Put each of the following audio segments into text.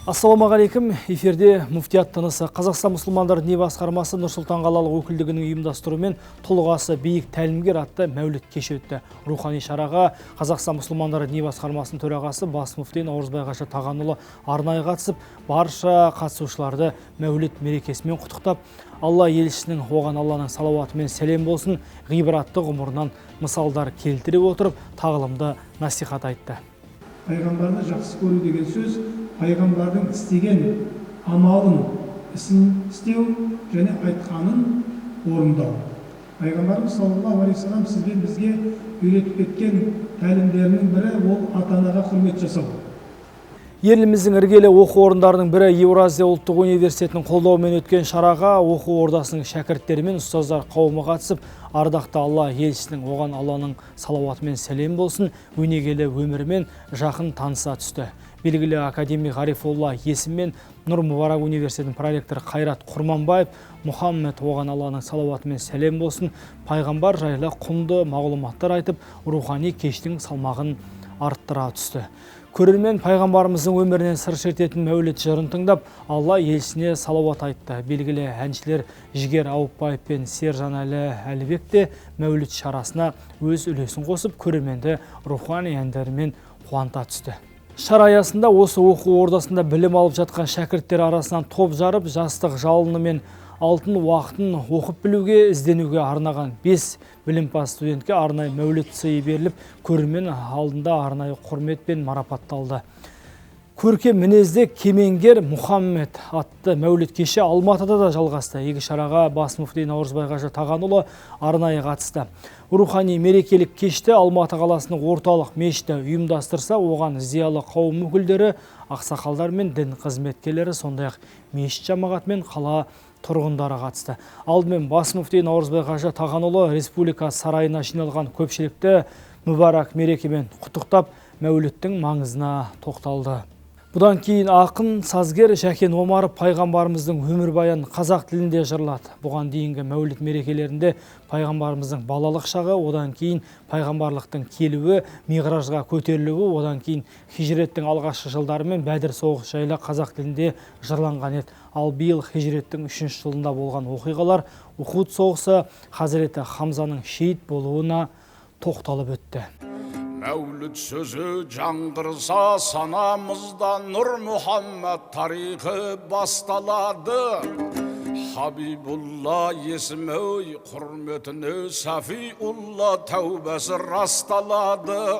Ассалаумағалейкум, эфирде Муфтият тынысы. Қазақстан мұсылмандар діни басқармасы Нұр-Сұлтан қалалық өкілдігінің ұйымдастыруымен «Тұлғасы биік тәлімгер» атты мәуліт кеші өтті. Рухани шараға Қазақстан мұсылмандары діни басқармасының төрағасы, бас муфти Наурызбай қажы Тағанұлы арнайы қатысып, барша қатысушыларды мәуліт мерекесімен құттықтап, Алла елшісінің, оған Алланың салауаты мен сәлем болсын, ғибратты ғұмырынан мысалдар келтіре отырып, тағылымды насихат айтты. Пайғамбарды жақсы көру деген сөз – пайғамбардың істеген амалын, ісін істеу және айтқанын орындау. Пайғамбарымыз саллаллаху алейхи вассалам сіз бен бізге үйретіп кеткен тәлімдерінің бірі – ол ата анаға құрмет жасау. Еліміздің іргелі оқу орындарының бірі Еуразия ұлттық университетінің қолдауымен өткен шараға оқу ордасының шәкірттері мен ұстаздар қауымы қатысып, ардақты Алла елшісінің, оған Алланың салауаты мен сәлем болсын, өнегелі өмірімен жақын таныса түсті. Белгілі академик Ғарифолла Есім мен Нұр Мүбарак университетінің проректоры Қайрат Құрманбаев Мұхаммед, оған Алланың салауаты мен сәлем болсын, пайғамбар жайлы құнды мағлұматтар айтып, рухани кештің салмағын арттыра түсті. Көрермен пайғамбарымыздың өмірінен сыр шертетін мәуліт жырын тыңдап, Алла елшісіне салауат айтты. Белгілі әншілер Жігер Ауыпбаев пен Сержанәлі Әлібек те мәуліт шарасына өз үлесін қосып, көрерменді рухани әндерімен қуанта түсті. Шара аясында осы оқу ордасында білім алып жатқан шәкірттер арасынан топ жарып, жастық жалыны мен алтын уақытын оқып білуге, ізденуге арнаған бес білімпаз студентке арнайы мәуліт сыйы беріліп, көрермен алдында арнайы құрметпен марапатталды. Көркем мінезді кемеңгер Мұхаммед атты мәуліт кеші Алматыда да жалғасты. Игі шараға бас муфти Наурызбай қажы Тағанұлы арнайы қатысты. Рухани мерекелік кешті Алматы қаласының орталық мешіті ұйымдастырса, оған зиялы қауым өкілдері, ақсақалдар мен дін қызметкерлері, сондай-ақ мешіт жамағаты мен қала тұрғындары қатысты. Алдымен бас муфти Наурызбай қажы Тағанұлы Республика сарайына жиналған көпшілікті мүбарак мерекемен құттықтап, мәуліттің маңызына тоқталды. Бұдан кейін ақын, сазгер Жәкен Омаров пайғамбарымыздың өмірбаянын қазақ тілінде жырлады. Бұған дейінгі мәуліт мерекелерінде пайғамбарымыздың балалық шағы, одан кейін пайғамбарлықтың келуі, миғражға көтерілуі, одан кейін хижреттің алғашқы жылдары мен Бәдір соғысы жайлы қазақ тілінде жырланған еді. Ал биыл хижреттің үшінші жылында болған оқиғалар, Ухуд соғысы, Хазіреті Хамзаның шейіт болуына тоқталып өтті. Мәуліт сөзі жаңғырса, санамызда Нұр Мұхаммад тарихы басталады. Хабибулла есімі құрметіне Сафиулла тәубасы расталады.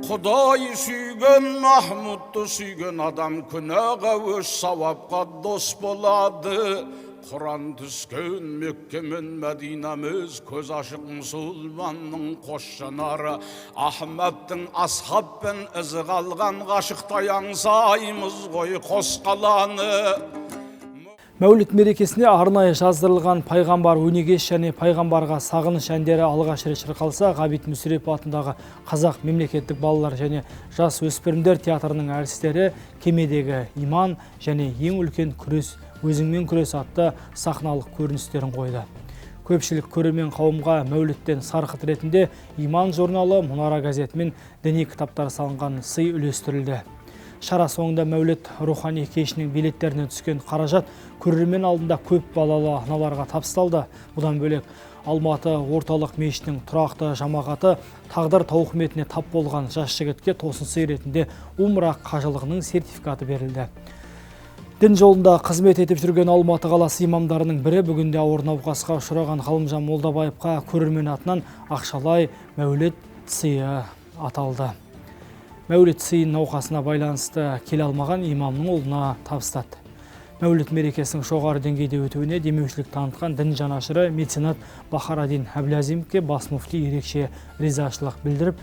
Құдай сүйген Махмұдты сүйген адам күнәға өш, сауапқа дос болады. Құран түскен Мекке мен Мәдинамыз көз ашық мұсылманның қос жанары. Ахметтің асхабпен ізі қалған ғашықтай аңсаймыз ғой қос қаланы. Мәуліт мерекесіне арнайы жаздырылған «Пайғамбар өнегесі» және «Пайғамбарға сағыныш» әндері алғаш рет шырқалса, Ғабит Мүсірепов атындағы Қазақ мемлекеттік балалар және жас өспірімдер театрының әртістері «Кемедегі иман» және «Ең үлкен күрес – өзіңмен күрес» атты сахналық көріністерін қойды. Көпшілік көрермен қауымға мәуліттен сарқыт ретінде «Иман» журналы, «Мұнара» газеті мен діни кітаптар салынған сый үлестірілді. Шара соңында мәуліт рухани кешінің билеттеріне түскен қаражат көрермен алдында көп балалы аналарға табысталды. Бұдан бөлек, Алматы орталық мешітінің тұрақты жамағаты тағдыр тауқыметіне тап болған жас жігітке тосын сый ретінде умра қажылығының сертификаты берілді. Дін жолында қызмет етіп жүрген Алматы қаласы имамдарының бірі, бүгінде ауыр науқасқа ұшыраған Ғалымжан Молдабаевқа көрермен атынан ақшалай мәуліт сыйы аталды. Мәуліт сыйын науқасына байланысты келе алмаған имамның ұлына табыстады. Мәуліт мерекесінің жоғары деңгейде өтуіне демеушілік танытқан дін жанашыры, меценат Бахарадин Әблязимовке бас муфти ерекше ризашылық білдіріп,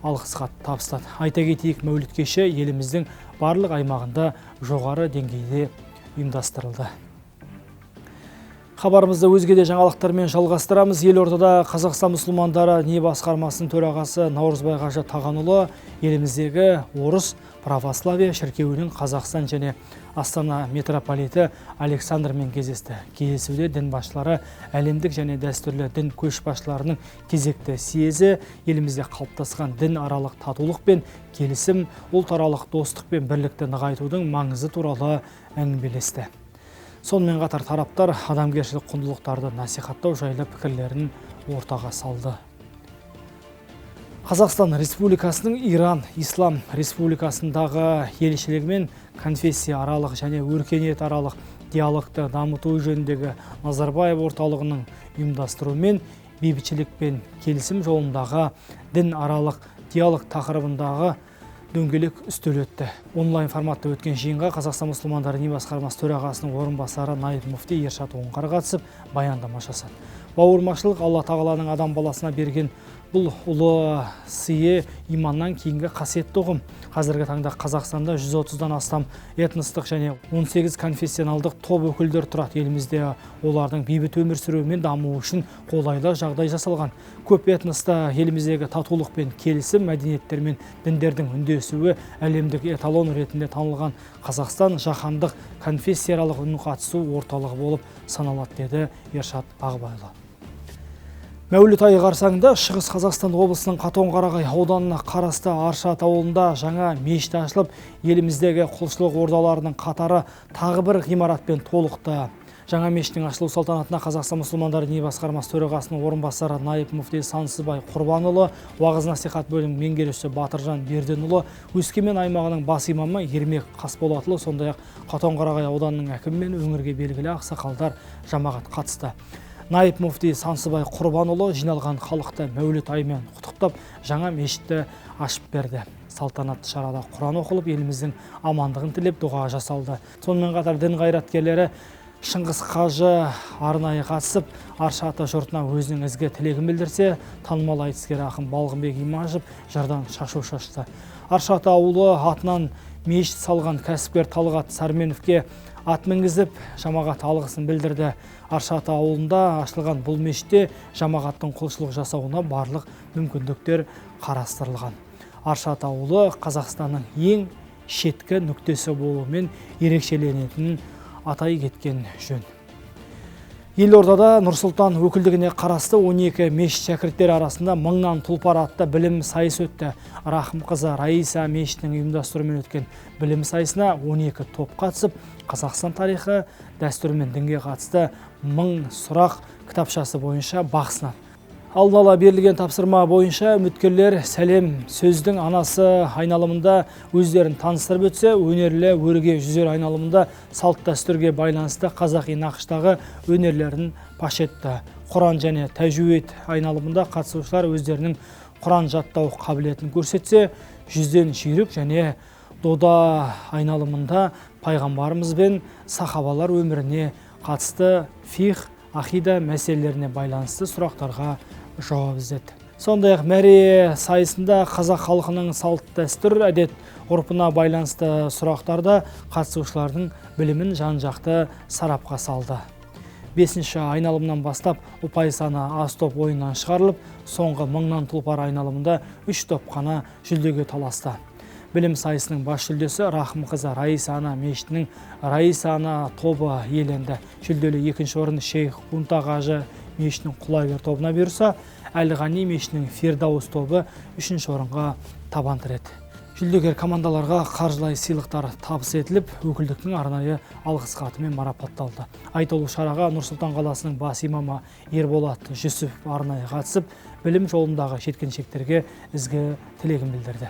алғыс хат табыстады. Айта кетейік, мәуліт кеші еліміздің барлық аймағында жоғары деңгейде ұйымдастырылды. Хабарымызды өзге де жаңалықтармен жалғастырамыз. Елордада Қазақстан мұсылмандары діни басқармасының төрағасы Наурызбай қажы Тағанұлы еліміздегі орыс православия шіркеуінің Қазақстан және Астана митрополиті Александрмен кездесті. Кездесуде дін басшылары әлемдік және дәстүрлі дін көшбасшыларының кезекті съезі елімізде қалыптасқан дін аралық татулық пен келісім, ұлтаралық достық пен бірлікті нығайтудың маңызы туралы әңгімелесті. Сонымен қатар тараптар адамгершілік құндылықтарды насихаттау жайлы пікірлерін ортаға салды. Қазақстан Республикасының Иран Ислам Республикасындағы елшілігімен конфессия аралық және өркениет аралық диалогты дамыту жөніндегі Назарбаев орталығының ұйымдастыруымен бейбітшілік пен келісім жолындағы дін аралық диалог тақырыбындағы дөңгелек үстел өтті. Онлайн форматта өткен жиынға Қазақстан мұсылмандары діни басқармасы төрағасының орынбасары наиб муфти Ершат Оңғар қатысып, баяндама жасады. Бауырмашылық Алла Тағаланың адам баласына берген бұл ұлы сыйы иманнан кейінгі қасиетті ұғым. Қазіргі таңда Қазақстанда 130-дан астам этностық және 18 конфессионалдық топ өкілдері тұрады. Елімізде олардың бейбіт өмір сүруі мен дамуы үшін қолайлы жағдай жасалған. Көп этноста еліміздегі татулық пен келісім, мәдениеттер мен діндердің үндесуі әлемдік эталон ретінде танылған Қазақстан жаһандық конфессияаралық үнқатысу орталығы болып саналады, деді Ершат Ағыбайұлы. Мәуліт айы қарсаңында Шығыс Қазақстан облысының Қатон-Қарағай ауданына қарасты Аршат ауылында жаңа мешіт ашылып, еліміздегі құлшылық ордаларының қатары тағы бір ғимаратпен толықты. Жаңа мешіттің ашылу салтанатына Қазақстан мұсылмандары діни басқармасы төрағасының орынбасары наиб муфти Сансызбай Құрбанұлы, уағыз насихат бөлімінің меңгерушісі Батыржан Берденұлы, Өскемен аймағының бас имамы Ермек Қасболатұлы, сондай-ақ Қатон-Қарағай ауданының әкімі мен өңірге белгілі ақсақалдар, жамағат қатысты. Наиб муфти Сансызбай Құрбанұлы жиналған халықты Мәуліт айымен құттықтап, жаңа мешітті ашып берді. Салтанатты шарада Құран оқылып, еліміздің амандығын тілеп дұға жасалды. Сонымен қатар дін қайраткерлері Шыңғыс қажы арнайы қатысып, Арша ата жұртына өзінің ізгі тілегін білдірсе, танымал айтыскер ақын Балғынбек Имашев жырдан шашу шашты. Арша ата ауылы атынан мешіт салған кәсіпкер Талғат Сәрменовке ат мінгізіп, жамағат алғысын білдірді. Арша ата ауылында ашылған бұл мешітте жамағаттың құлшылық жасауына барлық мүмкіндіктер қарастырылған. Арша ата ауылы Қазақстанның ең шеткі нүктесі болуымен ерекшеленетінін атай кеткен жөн. Елордада Нұр-Сұлтан өкілдігіне қарасты 12 мешіт шәкірттері арасында мыңнан тұлпар атты білім сайысы өтті. Рахымқызы Раиса мешітінің ұйымдастыруымен өткен білім сайысына 12 топ қатысып, Қазақстан тарихы, дәстүрі мен дінге қатысты 1000 сұрақ кітапшасы бойынша бақ сынады. Алдын ала берілген тапсырма бойынша үміткерлер сәлем сөздің анасы айналымында өздерін таныстырып өтсе, өнерлі өрге жүзер айналымында салт дәстүрге байланысты қазақи нақыштағы өнерлерін паш етті. Құран және тәжуид айналымында қатысушылар өздерінің Құран жаттау қабілетін көрсетсе, жүзден жүйрік және дода айналымында пайғамбарымыз бен сахабалар өміріне қатысты фих, ақида мәселелеріне байланысты сұрақтарға жауап іздеді. Сондай-ақ мәре сайысында қазақ халқының салт дәстүр, әдет ғұрпына байланысты сұрақтарда қатысушылардың білімін жан-жақты сарапқа салды. 5-ші айналымнан бастап ұпай саны аз топ ойыннан шығарылып, соңғы мыңнан тұлпар айналымында 3 топ қана жүлдеге таласты. Білім сайысының бас жүлдесі Рахымқызы Раиса ана мешітінің Раиса ана тобы иеленді. Жүлделі екінші орын Шейх Кунта қажы мешітінің Құлагер тобына бұйырса, Әл-Ғани мешітінің Фирдаус тобы 3-ші орынға табан тіреді. Жүлдегер командаларға қаржылай сыйлықтар табыс етіліп, өкілдіктің арнайы алғыс хатымен марапатталды. Айтулы шараға Нұр-Сұлтан қаласының бас имамы Ерболат Жүсіпов арнайы қатысып, білім жолындағы жеткіншектерге ізгі тілегін білдірді.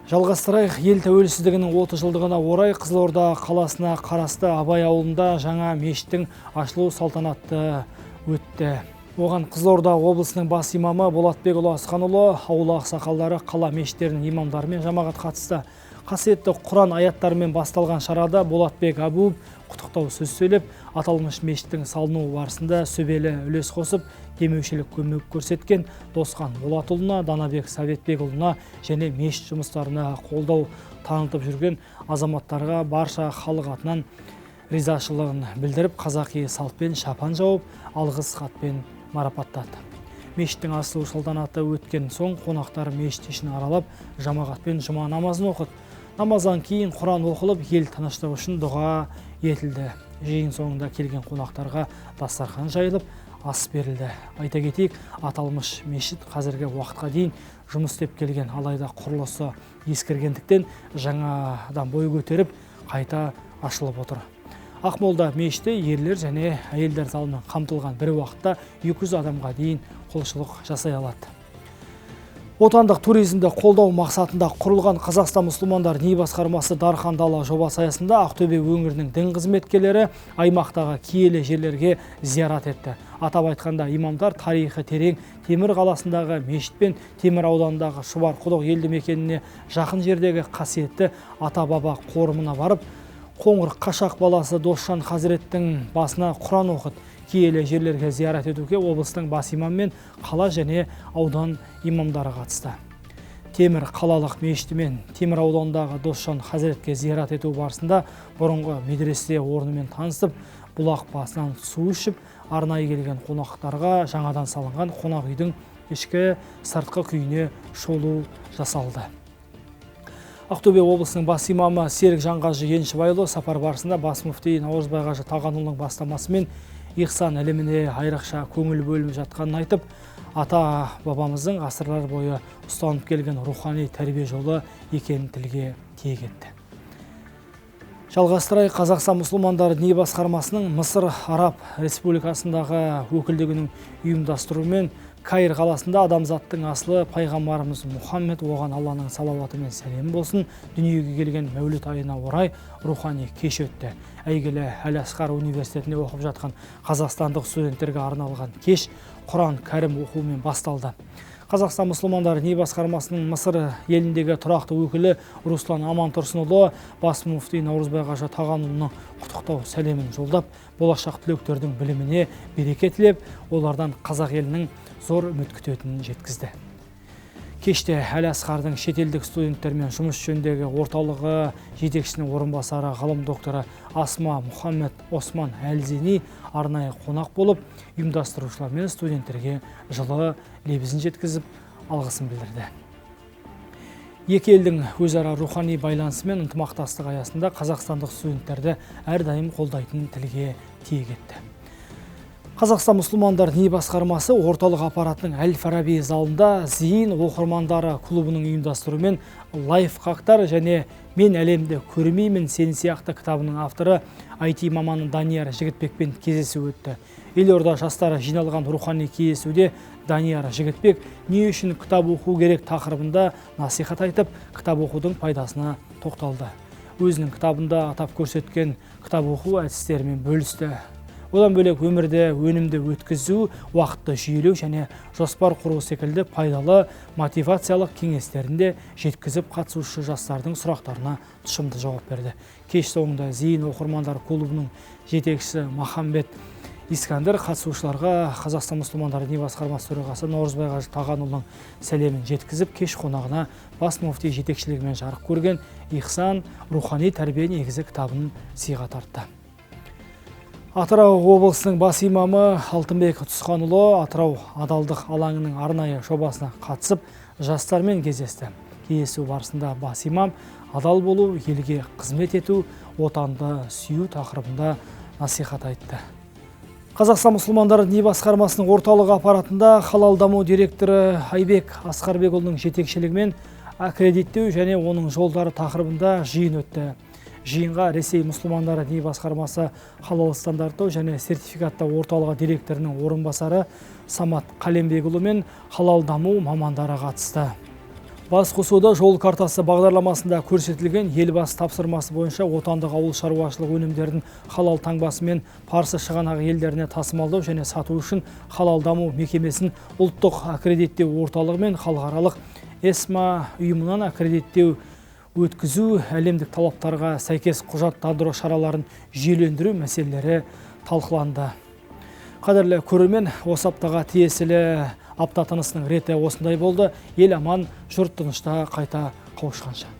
Жалғастырайық, ел тәуелсіздігінің 30 жылдығына орай Қызылорда қаласына қарасты Абай ауылында жаңа мешіттің ашылу салтанаты өтті. Оған Қызылорда облысының бас имамы Болатбекұлы Асқанұлы, ауыл ақсақалдары, қала мешіттерінің имамдары мен жамағат қатысты. Қасиетті Құран аяттарымен басталған шарада Болатбек Абуов құттықтау сөз сөйлеп, аталмыш мешіттің салынуы барысында сүбелі үлес қосып, демеушілік көмек көрсеткен Досхан Болатұлына, Данабек Советбекұлына және мешіт жұмыстарына қолдау танытып жүрген азаматтарға барша халық атынан Ризашылығын білдіріп, қазақи салтпен шапан жауып, алғыс хатпен марапаттады. Мешіттің ашылу салтанаты өткен соң қонақтар мешіт ішін аралап, жамағатпен жұма намазын оқыды. Намаздан кейін Құран оқылып, ел тыныштығы үшін дұға етілді. Жиын соңында келген қонақтарға дастархан жайылып, ас берілді. Айта кетейік, аталмыш мешіт қазіргі уақытқа дейін жұмыс істеп келген, алайда құрылысы ескіргендіктен жаңадан бой көтеріп, қайта ашылып отыр. Ақмолда мешіті ерлер және әйелдер залымен қамтылған, бір уақытта 200 адамға дейін құлшылық жасай алады. Отандық туризмді қолдау мақсатында құрылған Қазақстан мұсылмандар діни басқармасы Дархан дала жобасы аясында Ақтөбе өңірінің дін қызметкерлері аймақтағы киелі жерлерге зиярат етті. Атап айтқанда, имамдар тарихы терең Темір қаласындағы мешіт пен Темір ауданындағы Шұбарқұдық елді мекеніне жақын жердегі қасиетті ата-баба қорымына барып, Қоңыр Қашақ баласы Досжан хазіреттің басына Құран оқыды. Киелі жерлерге зиярат етуге облыстың бас имамы мен қала және аудан имамдары қатысты. Темір қалалық мешіті мен Темір ауданындағы Досжан хазіретке зиярат ету барысында бұрынғы медресе орнымен танысып, бұлақ басынан су ішіп, арнайы келген қонақтарға жаңадан салынған қонақ үйдің ішкі сыртқы күйіне шолу жасалды. Ақтөбе облысының бас имамы Серік Жанғажы Еншібайұлы сапар барысында бас мүфти Наурызбай қажы Тағанұлының бастамасымен ихсан іліміне айрықша көңіл бөлініп жатқанын айтып, ата бабамыздың ғасырлар бойы ұстанып келген рухани тәрбие жолы екенін тілге тиек етті. Жалғастырайық. Қазақстан мұсылмандары діни басқармасының Мысыр Араб Республикасындағы өкілдігінің ұйымдастыруымен Каир қаласында адамзаттың асылы пайғамбарымыз Мұхаммед, оған Алланың салауаты мен сәлемі болсын, дүниеге келген Мәуліт айына орай рухани кеш өтті. Әйгілі Әл-Асқар университетінде оқып жатқан қазақстандық студенттерге арналған кеш Құран Кәрім оқуымен басталды. Қазақстан мұсылмандары діни басқармасының Мысыр еліндегі тұрақты өкілі Руслан Амантұрсынұлы бас мүфти Наурызбай қажы Тағанұлының құттықтау сәлемін жолдап, болашақ түлектердің біліміне береке тілеп, олардан қазақ елінің зор үміт күтетінін жеткізді. Кеште Әл-Асқардың шетелдік студенттермен жұмыс жөніндегі орталығы жетекшісінің орынбасары ғылым докторы Асма Мұхаммед Осман Әлзени арнайы қонақ болып, ұйымдастырушылар мен студенттерге жылы лебізін жеткізіп, алғысын білдірді. Екі елдің өзара рухани байланысы мен ынтымақтастық аясында қазақстандық студенттерді әрдайым қолдайтынын тілге тиек етті. Қазақстан мұсылмандар діни басқармасы орталық аппаратының Әл-Фараби залында Зейін оқырмандары клубының ұйымдастыруымен лайфхактар және «Мен әлемді көрмеймін сен сияқты» кітабының авторы IT маманы Данияр Жігітбекпен кездесу өтті. Елорда жастары жиналған рухани кездесуде Данияр Жігітбек не үшін кітап оқу керек тақырыбында насихат айтып, кітап оқудың пайдасына тоқталды. Өзінің кітабында атап көрсеткен кітап оқу әдістерімен бөлісті. Одан бөлек өмірде өнімді өткізу, уақытты жүйелеу және жоспар құру секілді пайдалы мотивациялық кеңестерін де жеткізіп, қатысушы жастардың сұрақтарына тұшымды жауап берді. Кеш соңында Зейін оқырмандар клубының жетекшісі Махамбет Искандер қатысушыларға Қазақстан мұсылмандары діни басқармасы төрағасы Наурызбай қажы Тағанұлының сәлемін жеткізіп, кеш қонағына бас мүфти жетекшілігімен жарық көрген «Ихсан рухани тәрбие негізі» кітабын сыйға тартты. Атырау облысының бас имамы Алтынбек Тұсқанұлы Атырау адалдық алаңының арнайы жобасына қатысып, жастармен кездесті. Кездесу барысында бас имам адал болу, елге қызмет ету, отанды сүю тақырыбында насихат айтты. Қазақстан мұсылмандары діни басқармасының орталық аппаратында халал даму директоры Айбек Асқарбекұлының жетекшілігімен аккредиттеу және оның жолдары тақырыбында жиын өтті. Жиынға Ресей мұсылмандары діни басқармасы халал стандарттау және сертификаттау орталығы директорының орынбасары Самат Қалембекұлы мен халал даму мамандары қатысты. Бас қосуда жол картасы бағдарламасында көрсетілген елбасы тапсырмасы бойынша отандық ауыл шаруашылық өнімдерін халал таңбасымен Парсы шығанағы елдеріне тасымалдау және сату үшін халал даму мекемесін ұлттық аккредиттеу орталығы мен халықаралық ЭСМА ұйымынан аккредиттеу өткізу, әлемдік талаптарға сәйкес құжаттандыру шараларын жүйелендіру мәселелері талқыланды. Қадірлі көрермен, осы аптаға тиесілі апта тынысының реті осындай болды. Ел аман, жұрт тынышта қайта қауышқанша.